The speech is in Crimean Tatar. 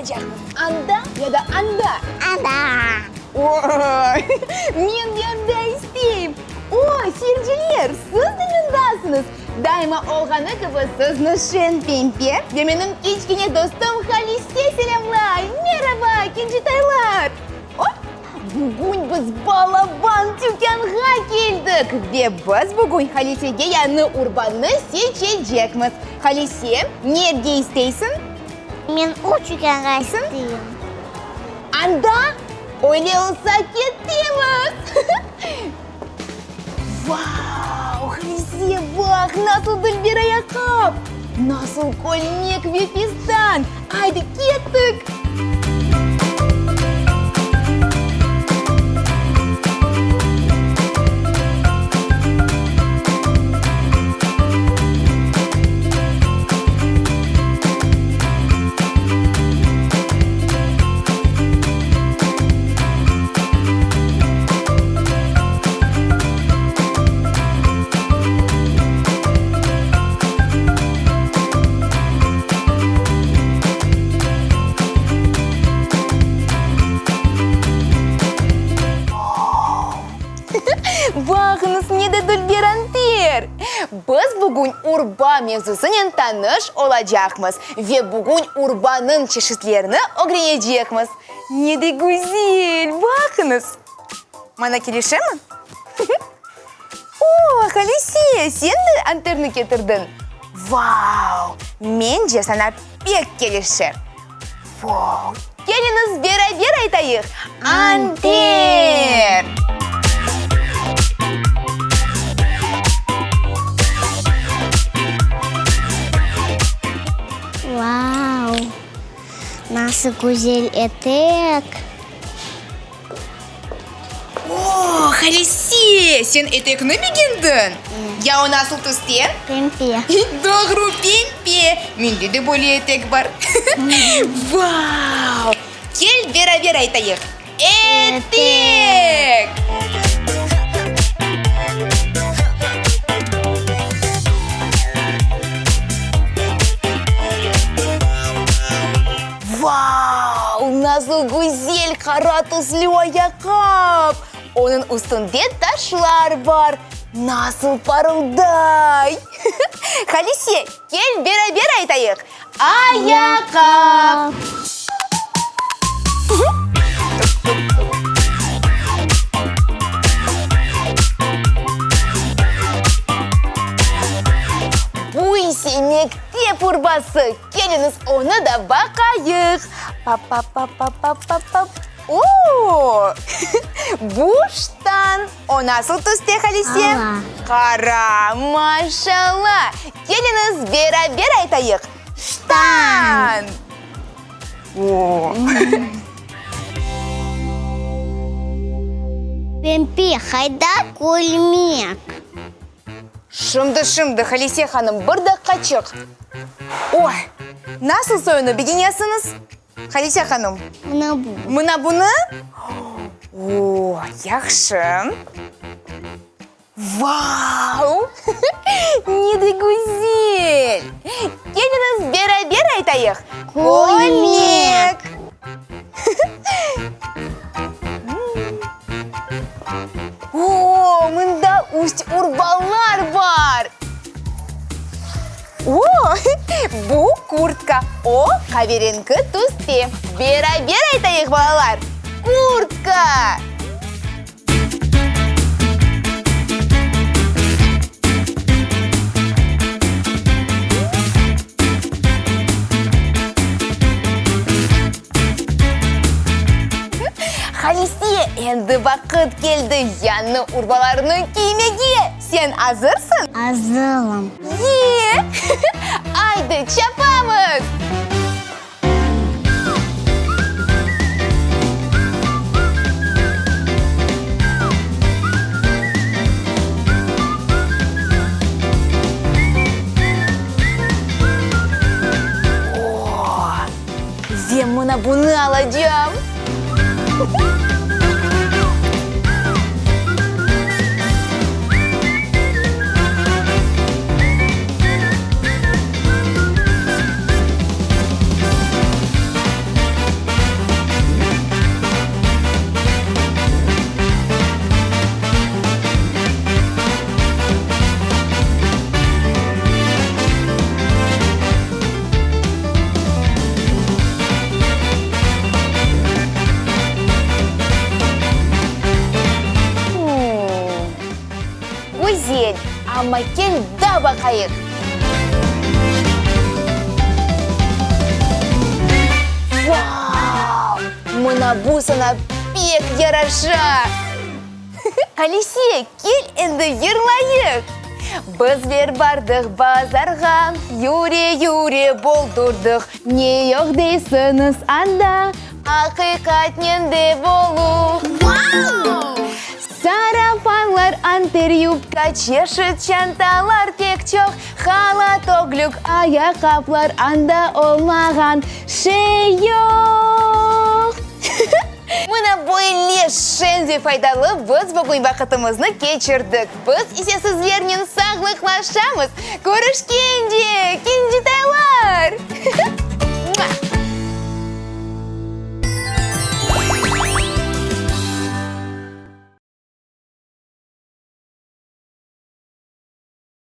baracaqmız, anda ya da anda? Anda. Oy, men de anda isteyim. O, seyirciler, siz de mındasıñız. Daima olğanı kibi sizni Şen Pempe ve menim kiçkene dostum Halise selâmlay. Meraba, kincitaylar! Op! Bugün biz balaban tükânğa keldik ve biz bugün Halisege yañı urbanı seçecekmiz. Halise, nerge isteysiñ? Men o tükânğa isteyim. Anda? Öyle olsa ketemiz! Vau, Halise, baq, nasıl dülber ayaqqap! Nasıl kölmek ve fistan! Aydı, kettik! Baqıñız, ne de dülber anter! Biz bugün urba mevzusınen tanış olacaqmız ve bugün urbanıñ çeşitlerini ögrenecekmiz. Ne de güzel, baqıñız! Maña kelişemi? O, Halise, sen de anterni ketirdiñ? Vau! Mence, saña pek kelişir. Vau! Keliñiz, beraber aytayıq, Anter! Vau! Nasıl güzel etek! O, Halise, sen etekni begendiñ? Ya o nasıl tüste? Pempe. Doğru, pempe. Mende de böyle etek bar. Vau! Kel, beraber aytayıq, Etek! Vau, nasıl güzel qara tüslü ayaqqap! Onıñ üstünde taşlar bar, nasıl parılday! Halise, kel beraber aytayıq, Ayaqqap! Bu ise mektep urbası. Keliñiz, onı da baqayıq. Pa-pa-pa-pa-pa-pa-pa. O-o! Bu ştan. O nasıl tüste, Halise? Qara. Qara, maşallah! Keliñiz, beraber aytayıq, Ştan! O! Pempe, qayda kölmek? Şimdi, şimdi, Halise hanım, bir daqqaçıq. Oy, nasıl soyunı begenesiñiz, Halise hanım? Mına bu. Mına bunı? O, yahşı. Vau! Ne de güzel! Keliñiz, beraber aytayıq, Kölmek! O, mında üst urbalar bar! O, bu kurtka, o, qaverenki tüste. Beraber aytayıq, balalar, Kurtka! Halise, endi vaqıt keldi yañı urbalarnı kiymege! Sen azırsıñ? Azırım. Ye! Aydı, çapamız! O, ve mına bunı alacam! Amma kel daa baqayıq. Vau! Mına bu saña pek yaraşa! Alise, kel endi yırlayıq! Bizler bardıq bazarğa, Yüre-yüre boldurdıq. Ne yoq deysiñiz anda, Aqiqatnen de boluv. Sarafanlar, anter, yubka, çeşit çantalar pek çoq, Halat, öglük, ayaqqaplar, anda olmağan şey yoq. Mına böyle şeñ ve faydalı biz bugün vaqıtımıznı keçirdik. Biz ise sizlernen sağlıqlaşamız. Körüşkence, kincitaylar!